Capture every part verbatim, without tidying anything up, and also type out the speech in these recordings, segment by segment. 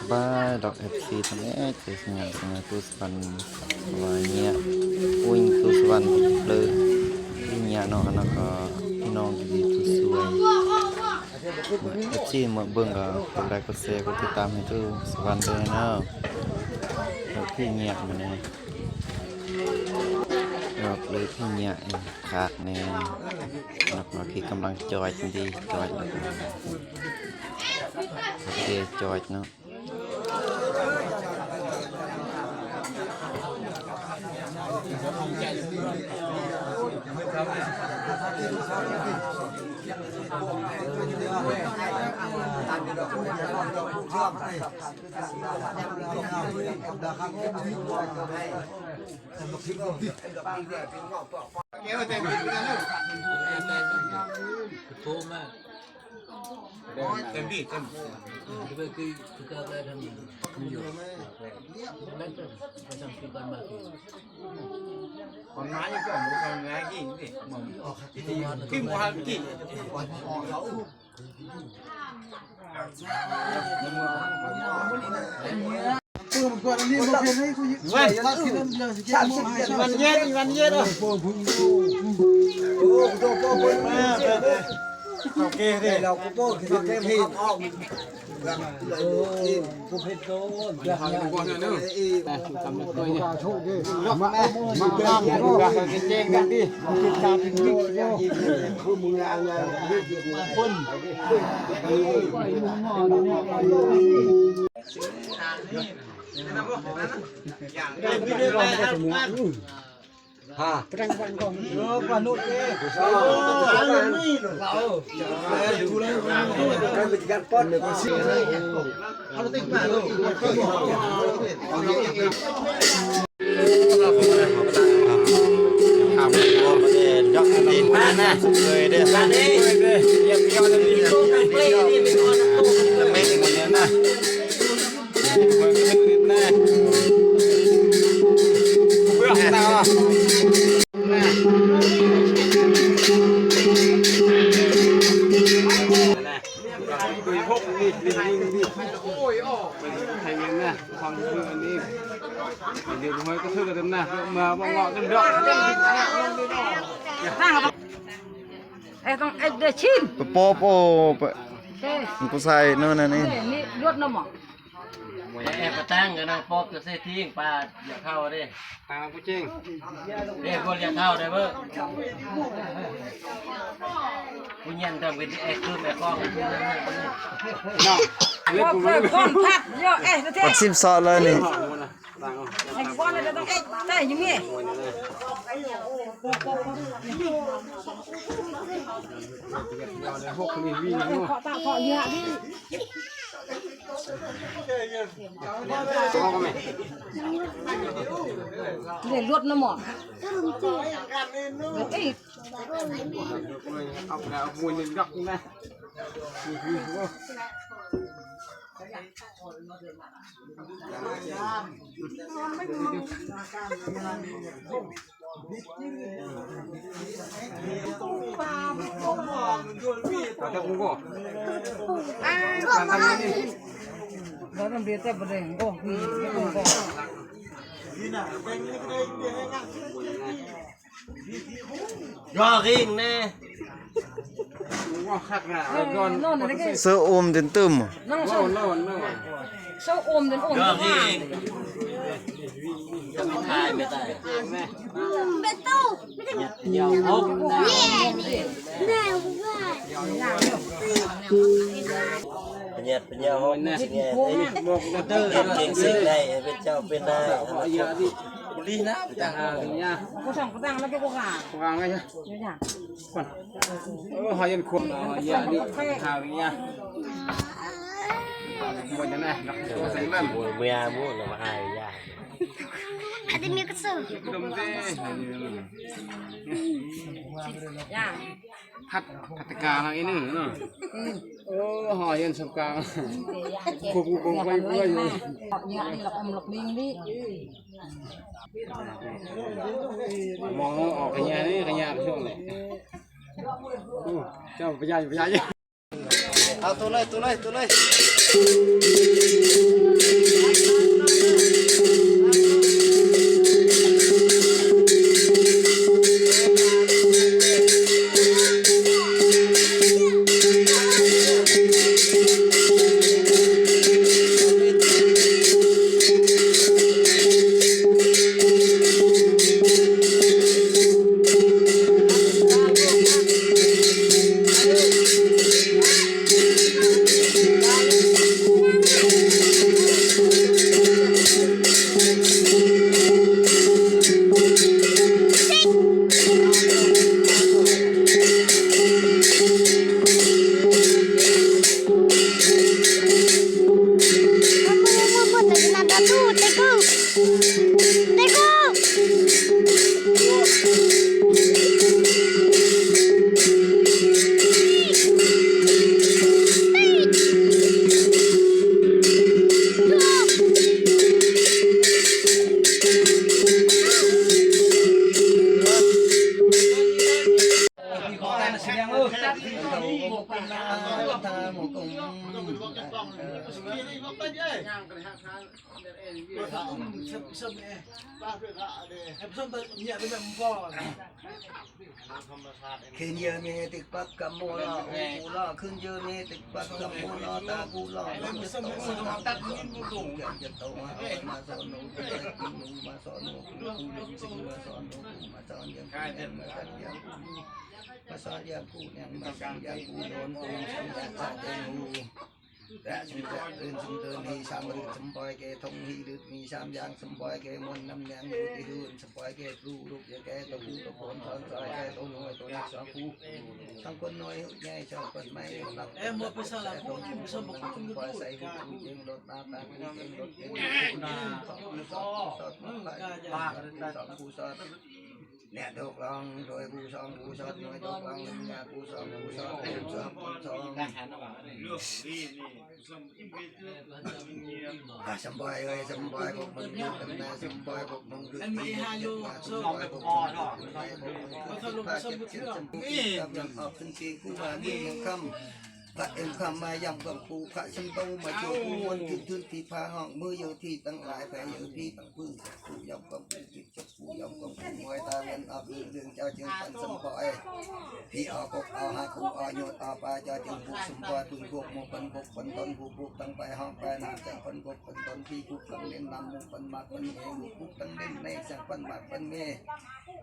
Bye dok F C ទាំងអស់គ្នា សូមជម្រាបសួរ សវណ្ណ វ៉ាញ៉ា អ៊ុញ ទូ សវណ្ណ លើ ពីញ៉ា ណោះ អាណោះ ក៏ ពី ណង ទី ទូ សួរ F C មក បឹង ក៏ កុំ like កុំ share កុំ ติดตาม ឲ្យ ទូ សវណ្ណ ដែរ ណោះ ពីញ៉ា ម្នាក់ មក លើ ពីញ៉ា ខាត នេះ មក មក គេ កំឡុង ចុច ទី ចុច អូខេ ចុច ណោះ Pe pop o pe. Ku sai no na ni. เอ๊ะไปตั้งกันนะปอบจะเสียทิ้งปลาอย่าเข้าเด้ Tang ku cing. Ê, cô liệt thao đây bơ. Cô nhận thằng Việt Nam cứ mẹ con. No. Pop pe kon pat yo eh te. Pat sim sa la ni. Tang. Ek kon le tang ek tai jimi. Ko ta ko ya di. Để luộc nó mỏ. Ê. Sơ ôm đến tùm. Sơ ôm đến ôm. Nhật với nhau hôm nay. Nhật kinh sinh này với cháu bên này. Đi nắp. Có thằng có thằng nó cái có gà. Có gà ngay. Ơ, hai yên khuôn, ờ, dạ, đi, hào đi nha. Mua cho này, nó có sánh lắm. Mua, mua, mua, nó mà hai, dạ. Ada mi kesel. Belum deh. Hati, hati kalang ini, no. Oh, hai yên sắp kalang. Kuk, kuk, kuk, kuk, kuk. Iya, ini lok, lok, ling, di. Mo, oh, kanya ni, kanya aku ni. Chao, pejai, pejai. Tao, tao lai, tao lai, tao lai. Khen yơ me tik pak kam mo lo, u ku lo, khen yơ me tik pak kam mo lo, ta ku lo, lo jat to ma, ta ku lo, jat jat to ma, oi ma so no, ku jat ku no, ma so no, ku ku lo, sing ma so no, ku ma so yang ku, yang ma so yang ku, ma so yang ku, yang ma so yang ku, don ku, yang sa yang ku. Rạ sum rạ rưn sum rưn hi sam rưn sum poi ke thong hi rưn hi sam yang sum poi ke mon năm yang rưn hi rưn sum poi ke plu ruk ya ke to ku to pon son soi ke to noi to yak song ku. Song kon noi hu nyai song kon mai lak. Em mo pisa la ku kim sum poi sai hu ku jeng lot na ta ku jeng lot ke na ku sot ma pa song ku sot. Nè dok long, doi ku song, ku sot, noi dok long, nya ku song, ku sot, ku song, ku song. À, sum poi ơi, sum poi bok mong du, tâm na sum poi bok mong du. Em đi hai lô, sum poi bok mong du, tâm na bok mong du. Sum poi bok mong du, tâm na bok mong du. Ơ, khân si ku ma ni yang kham. Pha em kham ma yam gam ku, pha sim bau ma chua ku, mon thưn thưn thi pha hong, mơ yơ thi tăng lai, pha yơ thi tăng pưng, ku yam gam ku, thi chok ku yam gam ku, moi ta len ap ni dưng chao chưng pan sum poi. Phi o kok o ha ku o nyot o pa chao chưng bu sum poi, pưng bok mo pan bok pan ton bu bok tăng pai hong pai nam chao pan bok pan ton phi ku tăng len nam mu pan mak pan me mu ku tăng len nai chao pan mak pan me.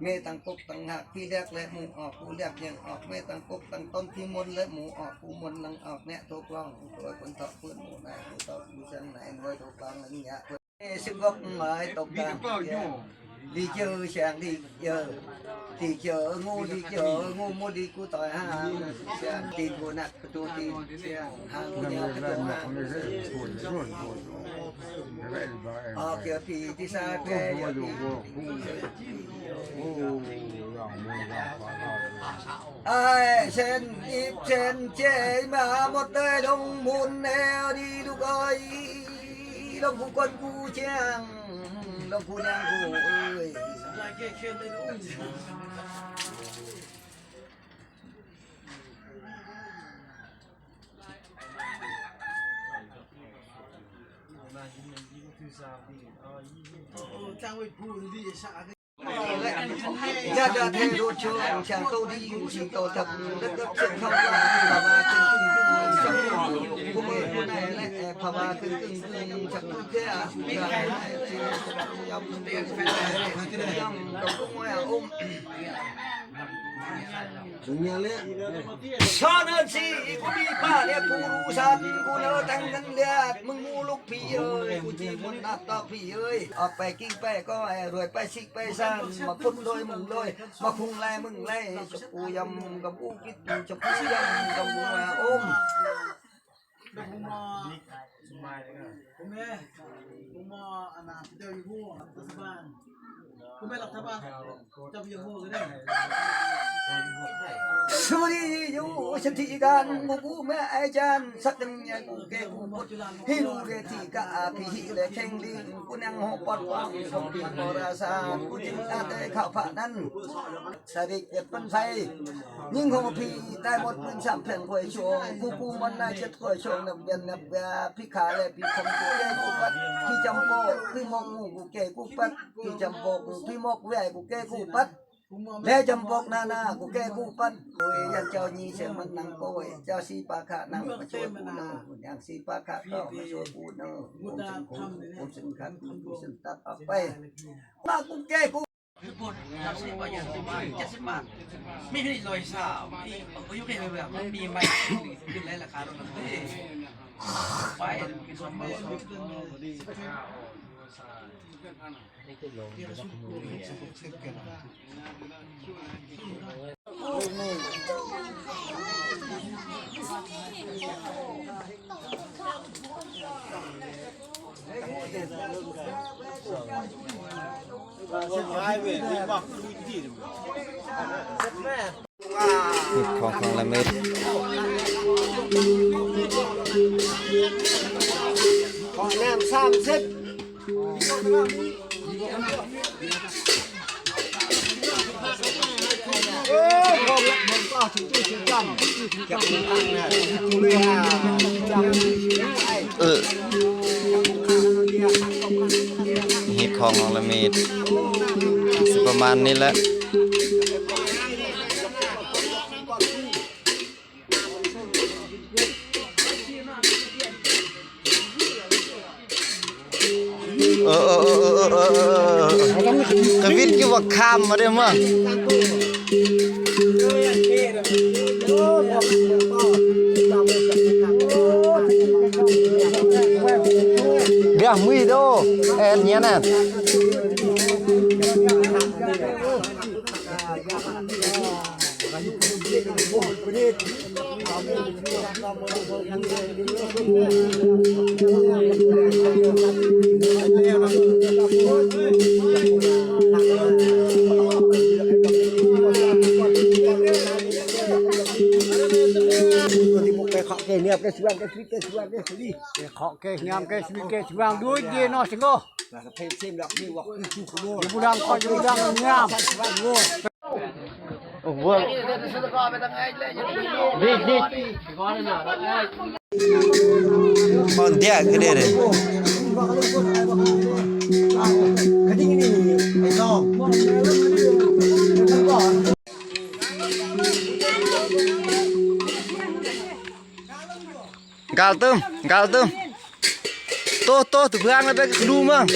Me tăng kok tăng hak phi lek le mu o ku lek yang o, me tăng kok tăng ton phi mon le mu o ku mon lang o, nè thok long ku toi kun thok pun mu nai ku thok ku sang nai noi thok long lang nya. Sim gok mai tok tang kia. Li kiơ siang li kiơ. Li kiơ ngu li kiơ ngu mu li ku toi ha. Siang ti ku nak ku tu ti siang. Hang ku niao ku tu hang. Ơ kiơ pi ti sa ke kiơ pi. Ai sen ip sen chê ma một đời đông môn neo đi lục ơi. Lòng ku kon ku chiang, lòng ku niang ku ơi. Nhà đã thay đổi trường, chàng câu đi, chỉ tỏ thật đất đất sự không là, là mà chừng chừng chừng, chậm, cũng mơ, cũng này lẽ, phà mà chừng chừng chừng, chậm, thế à, chậm, chậm, chậm, chậm, chậm, chậm, ôm. Sona si ku bi pa le puru san ku no tang ngan liat mung muluk pi ơi ku chi mun nat ta pi ơi. Ap pai king pai ko ai roi pai sik pai san ma khun loi mung loi ma khung lai mung lai sa ku yam ka bu kit sa ku yam ka bu ma om. Kuma, kuma, ana pita yuhu, tasaban. Kuma la taba, tabi yuhu gede. Suri yu senti gan mugu me ajan sateng ya ku ke ku put hiru re ti ka api hi le keng ding ku nang ho pot pang song pi mo ra sa ku jing ta te kha pha nan. Sa dik yet pan sai. Ning ho phi tai mot pun sam phen koi cho. Ku ku man na chet koi cho na bian na bia phi kha le phi kham ku ke ku pat. Phi jam po phi mok ngu ku ke ku pat. Phi jam po ku phi mok we ku ke ku pat. Le jam pok na na ku ke ku pat. Oi yan chao nyi se man nang koi. Chao si pa kha nang pa cho ku na. Yang si pa kha to pa cho ku na. Kum sen ku kum sen khat kum sen tat apai. Ma ku ke ku. Report, yang si pa yang si pa, yang si pa. Mi ni loi sa, mi, oh, you can have a, mi mai, mi lai la karo na. Pai, mi so mai. Thịt kho phần là mệt. Họ làm sam xếp. Ơ, không, không có, chúng tôi chỉ cần. Chặt tăng này, chúng tôi là chặt. เออ นี่ของละเมดสิประมาณนี้แหละ เออเออเออเออเออเออเออ กระวิดอยู่ว่าข้ามมาได้มั้ง Gah mui do, eh, niana. Khok ke nyam ke sui ke suang dui je no singo. Ye bulang ko ye bulang nyam. Kon dia ke dia. Gal tum, gal tum. Tuh, tuh, tuh, bang, lebih ke kedua, Mang.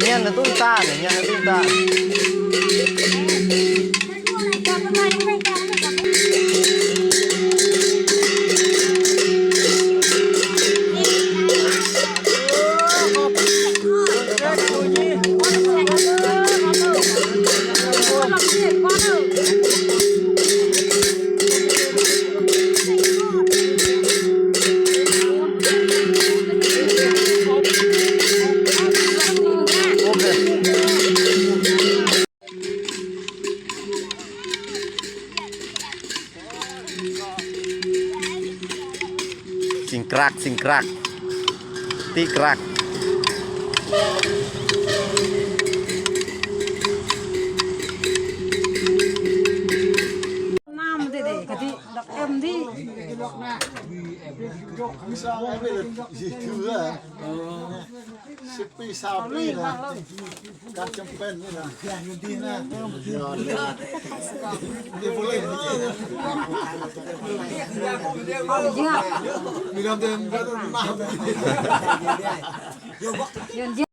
Nian na tung ta, nian na tung ta. Singkrak, singkrak. Tikrak. Nam de de, kati dak em di. Sipi sapi na. Kacang pen ni na. Ni boleh. Minum dia, minum dia.